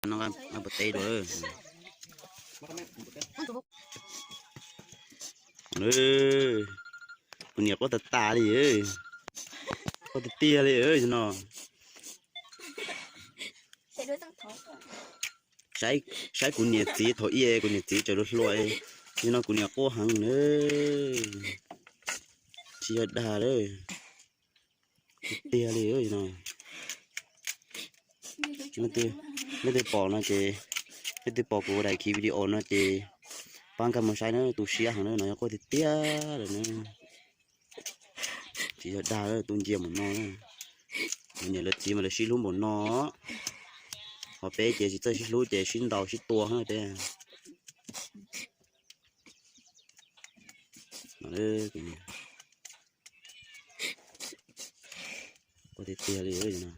Noj nqaij npua teb dua. Kuv niam quaj tas tas li, quaj tiag tiag li no. Saib kuv niam txiv thaum ub, kuv niam txiv tseem hluas hluas, nim no kuv niam quaj heev na. Tsis yog dag lawm, tiag tiag li no. Leej twg pom no ces, leej twg pom kuv daim khiv video no ces pab nkag mus saib na, tu siab heev na, no yog quaj tiag tiag lawm na. Tsis yog dag, tu ncia npaum no. Lawv niam lawv txiv mas lawv sib hlub npaum no, ho peb ces tsis txawj sib hlub ces sib ntaus sib tua peb. Quaj tiag tiag li no.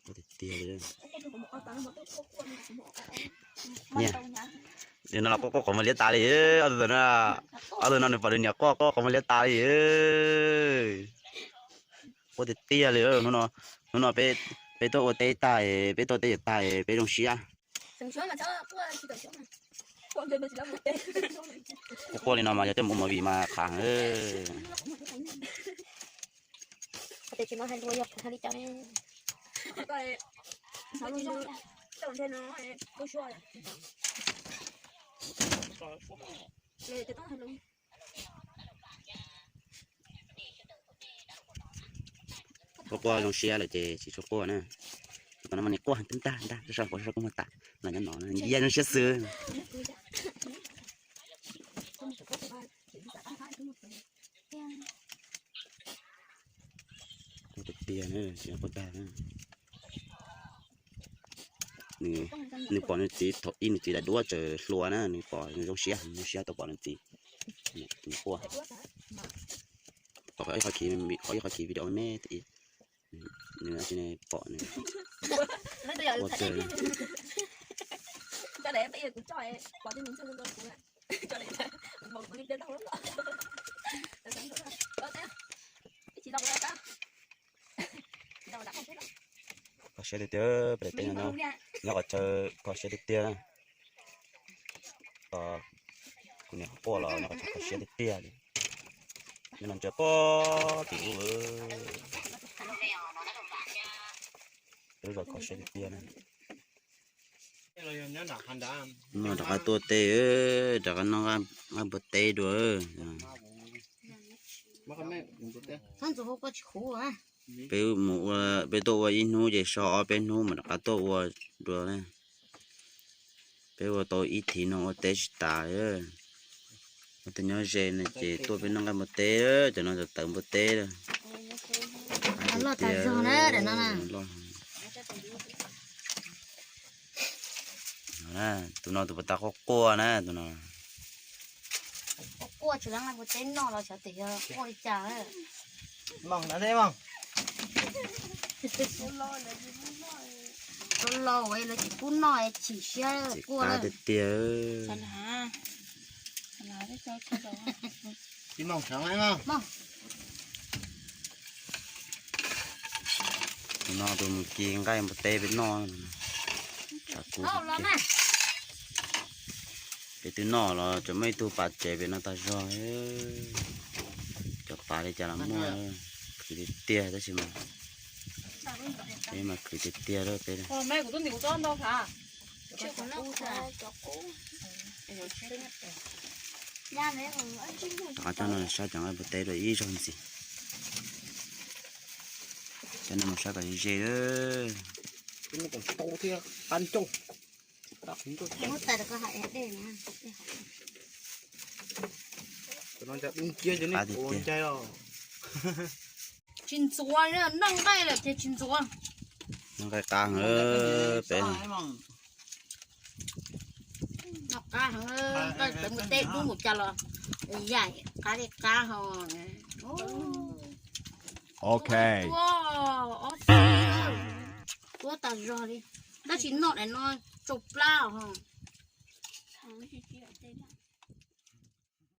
Quaj tiag tiag li. Nim no los quaj quaj qhov muag liab tas li, ob tug no, ob tug no nws pom nws niam quaj quaj qhov muag liab tas li. Quaj tiag tiag li. Hnub no peb tuaj ua teb tag, peb tuaj teb tag peb zoo siab. Quaj quaj li no mas yog coj mus ua movie mas qhav heev. Quaj quaj zoo siab lawm ces tsis tshua quaj na. Tam no mas nim quaj ntag ntag, sau quaj sau kuj muag tas, los nyob no ntsia zoo siab xwb. Quaj tiag tiag na, tsis quaj dag na. Nws pom nws txiv thaum ub, nws txiv daim duab tseem hluas na, nws pom nws zoo siab, zoo siab tau pom nws txiv. Nws quaj. Qhov ib qho khiv, qhov ib qho khiv video me me, nws tsis pom nws quaj kawg. Kho siab tiag tiag, peb daim teb no nyob qhov chaw kho siab tiag tiag. Kuv niam quaj los nyob qhov chaw kho siab tiag tiag li. Nyob no ntsia pob tim ub, peb lub zos kho siab tiag tiag na. No rov qab tuaj teb, rov qab noj nqaij npua teb dua. Peb mus ua, peb tuaj ua ib hnub ces so ob peb hnub mas rov qab tuaj ua dua. Peb ua tau ib thiv no ua teb tsis tas. Ua tej nyob ze no ces tuaj peb noj nqaij npua teb, cov no tawv npua teb. Loj tas zog na, loj. Tus no tus puas tas quaj quaj na, tus no. Quaj tsis tau nqaij npua teb noj los xyov tias yog quaj li cas. Lawv tsis pub noj chim siab quaj tiag tiag. Tus no tus mus kis nqaij npua teb peb noj. Tshav kub. Peb twb noj los tseem muaj ib tug pas tsev pem no tag zog. Cov pas li cas los muaj, khwv tiag tiag tab sis mas, peb mas khwv tiag tiag lawm peb. Rov qab coj no saib cov nqaij npua teb dua ib zaug ntxiv. Coj nej mus saib kom ze ze. Tsis ntxuav, noj nqaij lawm ces tsis ntxuav. Noj nqaij qab heev peb. Noj qab heev, nqaij peb mus teb dub mus cas los yaim qab li qab ho. Ok. Tuab, ob txhiab, tuab tas zog li. Tab sis noj daim no tsau plab ho.